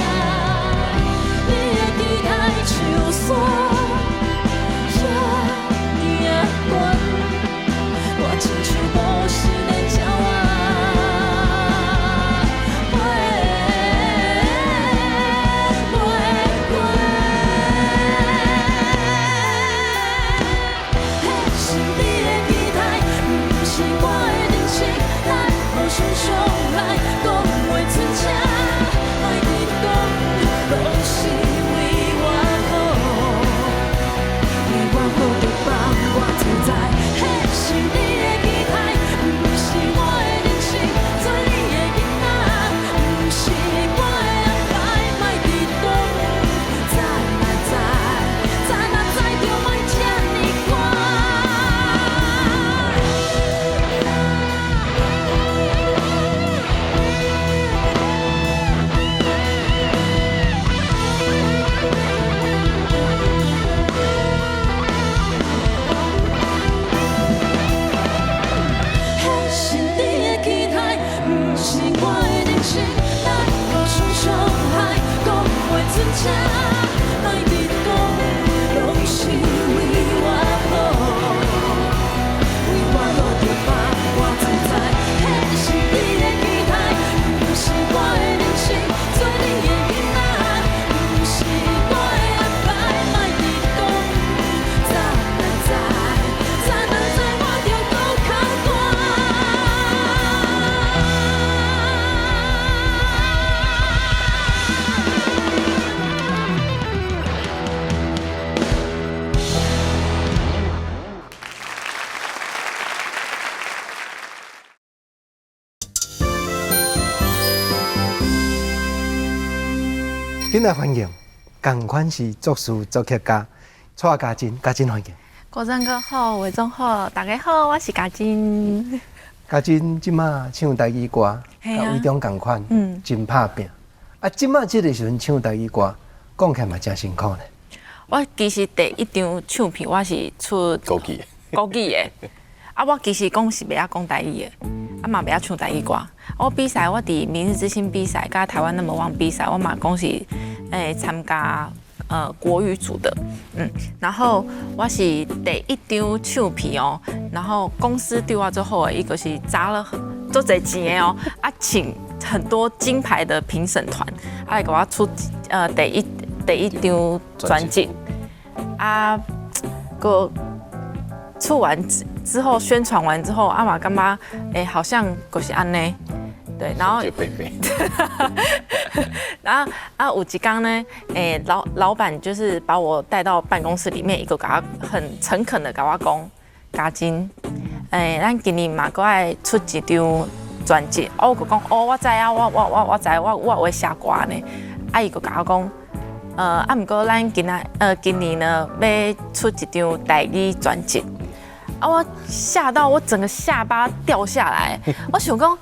你的期待像山，遐爾仔懸，我親像無心的鳥仔，飛袂過。彼是你的期待，毋是我的人生。咱互相傷害，講袂出聲，莫直講，攏是為我好，為我好就放我自在。彼是你的期待，毋是我的人生，做你的囡仔，毋是我的安排，莫直講，知若知，知若知就莫這呢趕。彼是你的期待，毋是我的人生。咱互相傷害，講袂出聲，莫直講，攏是為我好，為我好就放我自在。彼是你的期待，毋是我的人生，做你的囡仔，毋是我的安排，莫直講，知若知，知若知我就閣較大。緊來歡迎，仝款是作詞作曲家蔡家珍，家珍歡迎。國珍哥好，偉忠好，大家好，我是家珍。家珍這馬唱台語歌，佮偉忠仝款，真拍拚。啊，這馬這个時陣唱台語歌，講起來嘛誠辛苦呢。我其實第一張唱片我是出國語，國語的。啊，我其實講是袂曉講台語的，啊嘛袂曉唱台語歌。我比賽，我佇明日之星比賽，佮台灣 Number One 比賽，我嘛講是參加國語組的，然後我是第一張唱片哦，然後公司對我做好的，伊就是砸了足濟錢的哦，啊請很多金牌的評審團，啊來給我出第一張專輯，啊閣出完之後宣傳完之後，啊嘛感覺好像就是按呢，對，然後，然後啊有一天呢，老闆就是把我帶到辦公室裡面，一個共我很誠懇的共我講，家珍，咱今年嘛閣愛出一張專輯，哦，我就講，哦，我知啊，我知，我會寫歌呢，啊，伊就共我講，啊，毋過咱今年呢欲出一張台語專輯，啊，我嚇到我整個下巴掉下來，我想講，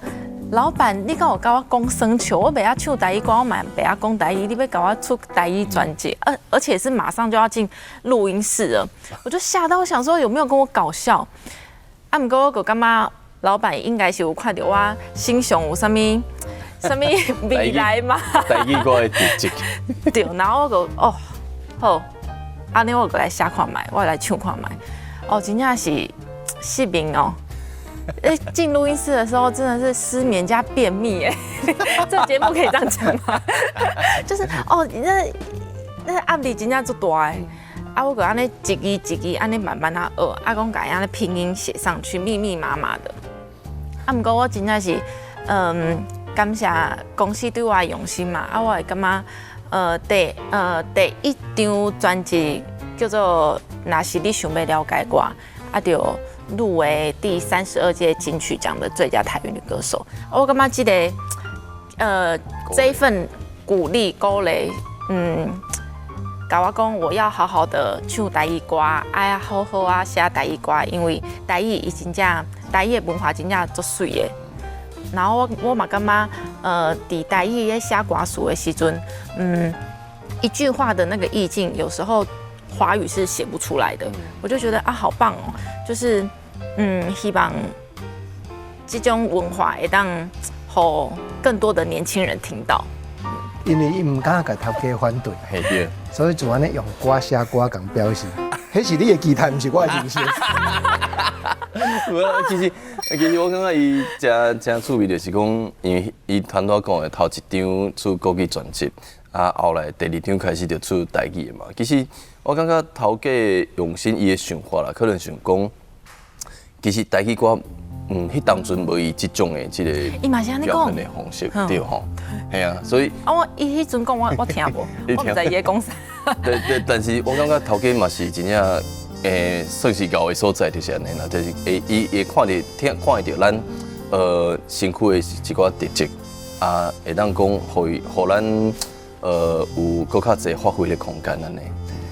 老闆，你敢有共我講耍笑？我袂曉唱台語歌，我嘛袂曉講台語，你欲共我出台語專輯，而且是馬上就要進錄音室了，我就嚇到，我想說有沒有跟我搞笑？啊，毋過我就感覺老闆應該是有看著我身上有啥物啥物未來嘛？台語歌的特質。對，然後我就哦，好，按呢我就來寫看覓，我來唱看覓。哦，真正是失眠哦。進錄音室的時候真的是失眠加便秘哎，這節目可以這樣講嗎？就是哦，那壓力真正足大的。啊，我就按呢一字一字按呢慢慢仔學，啊，講共按呢拼音寫上去，密密麻麻的。啊，毋過我真正是，感謝公司對我的用心嘛。啊，我會感覺，第一張專輯叫做《若是你想欲了解我》，啊，就入圍第32屆金曲獎的最佳台語女歌手。我感覺這個這一份鼓勵鼓勵，共我講我要好好的唱台語歌，愛好好啊寫台語歌，因為台語伊真正台語的文化真正足媠的。然後我嘛感覺，佇台語咧寫歌詞的時陣，一句話的那個意境，有時候華語是寫不出來的。我就覺得啊，好棒哦，就是希望這種文化會當予更多的年輕人聽到。因為伊毋敢共頭家反對，嘿對，所以就按呢用歌寫歌共表示，彼是你的期待，毋是我的人生。無啊，其實我感覺伊誠誠趣味，就是講，因為伊頭拄仔講的頭一張出國語專輯，啊，後來第二張開始就出台語的嘛。其實我感覺頭家用心伊的想法啦，可能想講，其實台語歌，彼當陣無伊這種的這個伊嘛是按呢講表現的方式，對吼，嘿啊，所以啊，我伊彼陣講我聽無，我毋知伊咧講啥。對對，但是我感覺頭家嘛是真正，算是𠢕的所在就是按呢啦，就是會伊會看著聽看會著咱身軀的一寡特質，啊，會當講予伊予咱有閣較濟發揮的空間按呢。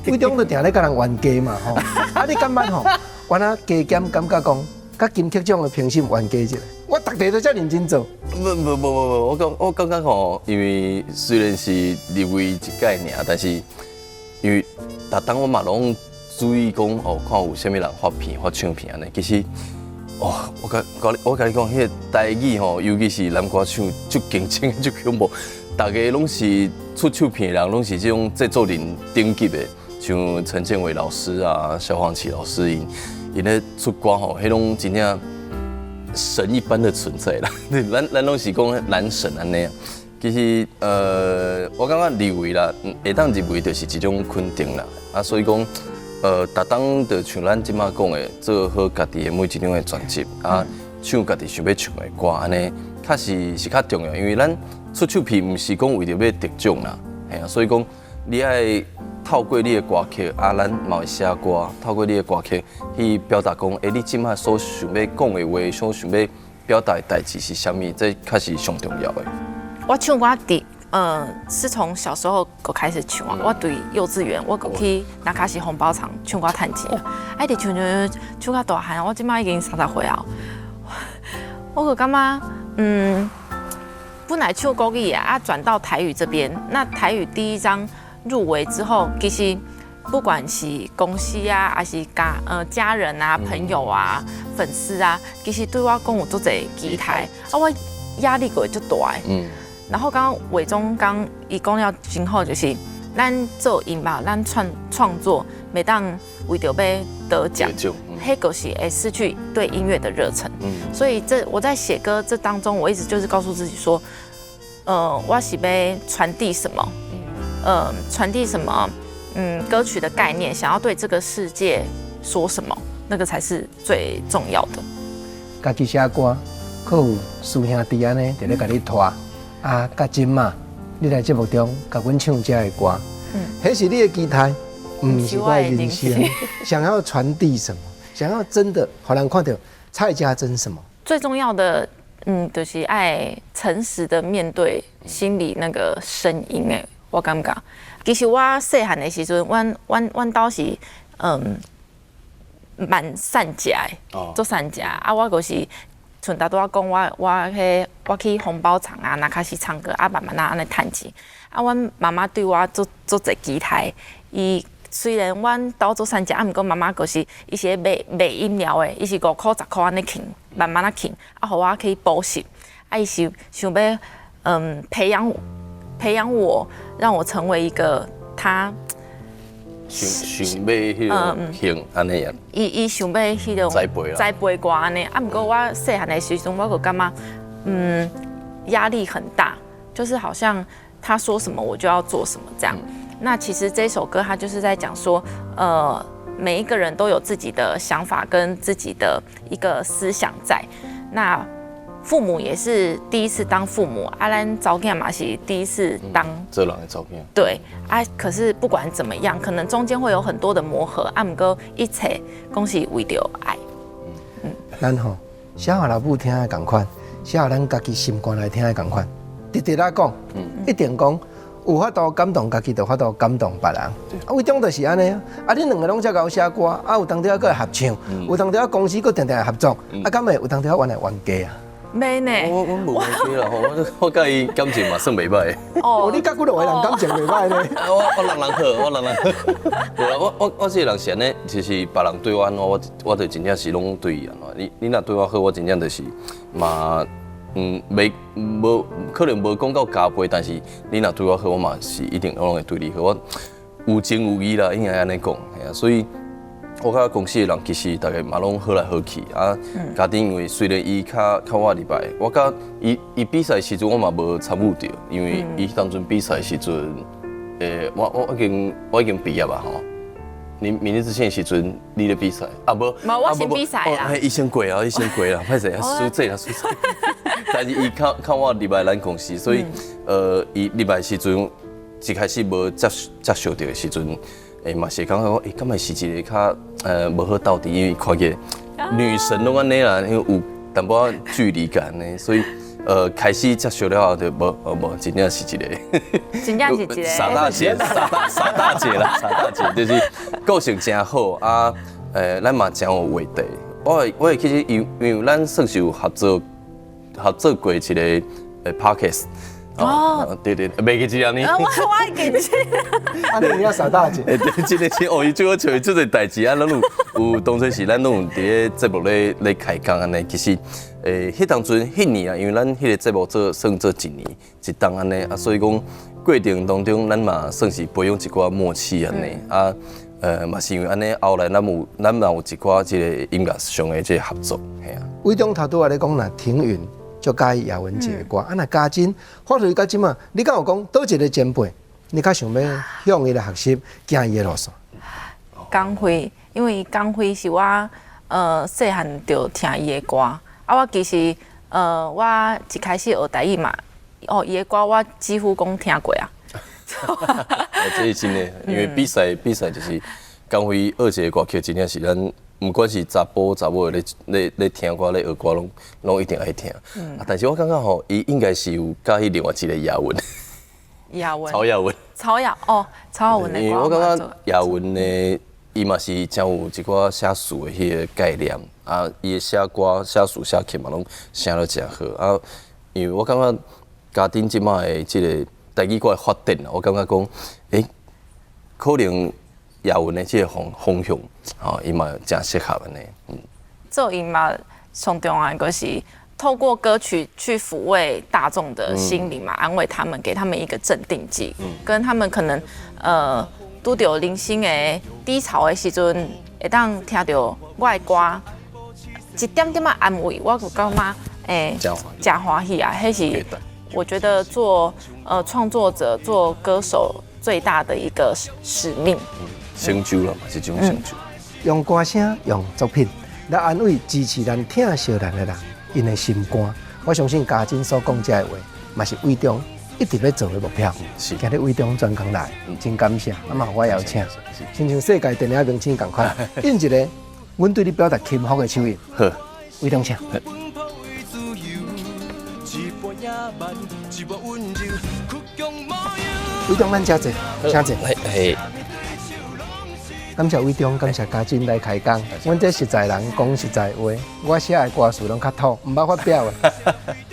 偉忠就定咧共人冤家嘛吼，啊你感覺吼，原來加減感覺講，佮金曲獎的評審冤家一下，我逐題都遮認真做。無無無無無，我感覺吼，因為雖然是入圍一屆爾，但是因為逐當我嘛攏注意講哦，看有啥物人發片發唱片按呢。其實，哦，我共你講，彼個台語吼，尤其是男歌手，足競爭足恐怖，逐家攏是出唱片的人，攏是這種製作人頂級的，像陳建偉老師啊、蕭煌奇老師，𪜶𪜶咧出歌吼，彼攏真正神一般的存在啦。咱攏是講男神按呢。其實，我感覺入圍啦，會當入圍就是一種肯定啦。啊，所以講，逐當就像咱這馬講的，做好家己的每一張的專輯，啊，唱家己想欲唱的歌，按呢，確實是較重要。因為咱出唱片毋是講為著欲得獎啦，嘿啊，所以講你愛透過你的歌曲，啊，咱嘛會寫歌，透過你的歌曲去表達講，欸，你這馬所想欲講的話，所想欲表達的代誌是啥物，這確實上重要的。我唱歌佇是從小時候就開始唱啊。我對幼稚園，我就去那卡西紅包場唱歌趁錢，啊，一直唱唱唱到大漢，我這馬已經30歲啊。我就感覺，本來唱國語啊，轉到台語這邊，那台語第一張入圍之後，其實不管是公司啊，還是家人啊、朋友啊、粉絲啊，其實對我講有足濟期待，啊，我壓力閣會足大的。然後剛剛偉忠剛伊講了真好，就是咱做音樂，咱創作，袂當為著欲得獎，彼個是會失去對音樂的熱忱。所以這我在寫歌這當中，我一直就是告訴自己說，我是欲傳遞什麼？傳遞什麼？歌曲的概念，想要對這個世界說什麼，那個才是最重要的。家己寫歌，閣有師兄弟按呢，佇咧共你拖。啊，佮這馬，你來節目中共阮唱這个歌，彼是你的期待，毋是我的人生。想要傳遞什麼？想要真的予人看著蔡家珍什麼？最重要的，就是愛誠實的面對心裡那個聲音。誒，我感覺，其實我細漢的時陣，阮兜是蠻善食的，足善食啊，我就是像頭拄仔講，我去紅包場啊，那開始唱歌啊，慢慢仔按呢趁錢。啊，阮媽媽對我足足濟期待。伊雖然阮兜足善食，啊，毋過媽媽就是伊是咧賣賣飲料的，伊是5箍10箍按呢囥，慢慢仔囥，啊，予我去補習。啊，伊是想欲培養我，讓我成為一個他想想欲彼個型按呢樣。伊想欲彼種栽培啦，栽培我按呢。啊，毋過我細漢的時陣，我就感覺壓力很大，就是好像他說什麼我就要做什麼這樣。那其實這首歌它就是在講說，每一個人都有自己的想法跟自己的一個思想在。那父母也是第一次當父母，啊，咱查某囝嘛是第一次當做人的查某囝。對啊，可是不管怎麼樣，可能中間會有很多的磨合，啊，毋過一切攏是為著愛。咱吼寫予老母聽的仝款，寫予咱家己心肝內聽的仝款，直直仔講，一定講有法度感動家己，就有法度感動別人。啊，偉忠就是按呢啊，啊，恁兩个攏遮𠢕寫歌，啊，有當時仔閣會合唱，有當時仔公司閣定定會合作，啊，敢會有當時仔原來冤家啊？沒呢。我無冤家啦，我佮伊感情嘛算袂䆀。哦，你佮幾落個人感情袂䆀呢？我我人人好，我人人好。無啦，我這個人是按呢，就是別人對我按怎，我就真正是攏對伊按怎。你若對我好，我真正就是嘛，袂無可能無講到加倍，但是你若對我好，我嘛是一定攏會對你好。我有情有義啦，應該按呢講，嘿啊，所以我佮公司的人其實大家嘛攏好來好去啊。家己因為雖然伊較較晚入來，我佮伊伊比賽時陣我嘛無參與著，因為伊當陣比賽時陣，我已經畢業啊吼。你明日之星的時陣，你咧比賽啊？無，無我先比賽啦。哦，伊先過啊，伊先過啦，歹勢，輸這啦，輸這。但是伊較較晚入來咱公司，所以伊入來時陣一開始無接觸著的時陣，嘛是感覺講，敢會是一個較無好鬥陣，因為看起來女神攏按呢啦，因為有淡薄仔距離感呢，所以開始接觸了後就無，無，真正是一個，真正是一個傻大姐，傻大姐啦，傻大姐，就是個性誠好啊，咱嘛誠有話題。我會其實因為咱算是有合作過一個podcast。哦，對對，袂記得呢。我會記得。啊，你要傻大姐。對，這個是哦，伊最好笑，這個代誌啊，咱有當初是咱攏有佇咧節目咧開講按呢。其實，彼當陣彼年啊，因為咱彼個節目做算做一年一檔按呢，啊，所以講過程當中，咱嘛算是培養一寡默契按呢。啊，嘛是因為按呢，後來咱嘛有一寡這個音樂上的這個合作，嘿啊。偉忠頭拄仔咧講，若庭雲就佮意葉文傑的歌，啊，若嘉真發揮到這馬，你敢有講佗一個前輩，你較想欲向伊來學習，行伊的路線？江輝，因為江輝是我細漢就聽伊的歌，啊，我其實我一開始學台語嘛，哦，伊的歌我幾乎講聽過啊。這是真的，因為比賽就是江輝學一個歌曲，真正是咱。毋管是查埔查某咧聽歌咧學歌，攏一定愛聽。啊，但是我感覺吼，伊應該是有佮意另外一個亞文。亞文。曹亞文。曹亞哦，曹亞文的歌。因為我感覺亞文呢，伊嘛是真有一寡寫詞的彼個概念啊，伊的寫歌寫詞寫曲嘛，攏寫得誠好啊。因為我感覺家陣這馬的這個台語歌的發展啊，我感覺講，可能亞文的這個方向，吼，伊嘛誠適合按呢。做音樂上重要的就是透過歌曲去撫慰大眾的心靈嘛，安慰他們，給他們一個鎮定劑，跟他們可能拄著人生的低潮的時陣，會當聽著我的歌，一點點仔安慰，我就感覺誠歡喜啊！彼是我覺得做創作者、做歌手最大的一個使命。成就了嘛，是這種成就。用歌聲、用作品來安慰、支持咱疼惜咱的人，𪜶的心肝。我相信嘉真所講這个話，嘛是偉忠一直欲做的目標。是。今日偉忠專工來，真感謝，啊嘛予我邀請，親像世界電影明星仝款，印一个，阮對你表達欽服的手印。好，偉忠請。一半野蠻，一半溫柔，倔強模樣。偉忠，咱請坐，請坐。嘿。感謝偉忠，感謝嘉真來開講。阮這實在人講實在話，我寫的歌詞攏較土，毋捌發表的。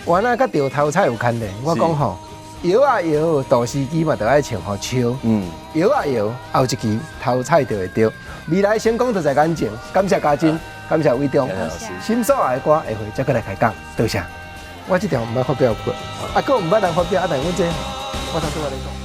我那佮著頭彩有牽連，我講吼，搖啊搖，大司機嘛著愛穿予笑。搖啊搖，後一期頭彩就會著。未來成功就在眼前。感謝嘉真，感謝偉忠。心所愛的歌，下回再閣來開講。多謝。我這條毋捌發表過，啊，閣毋捌人發表，啊，但阮這，我頭拄仔咧講。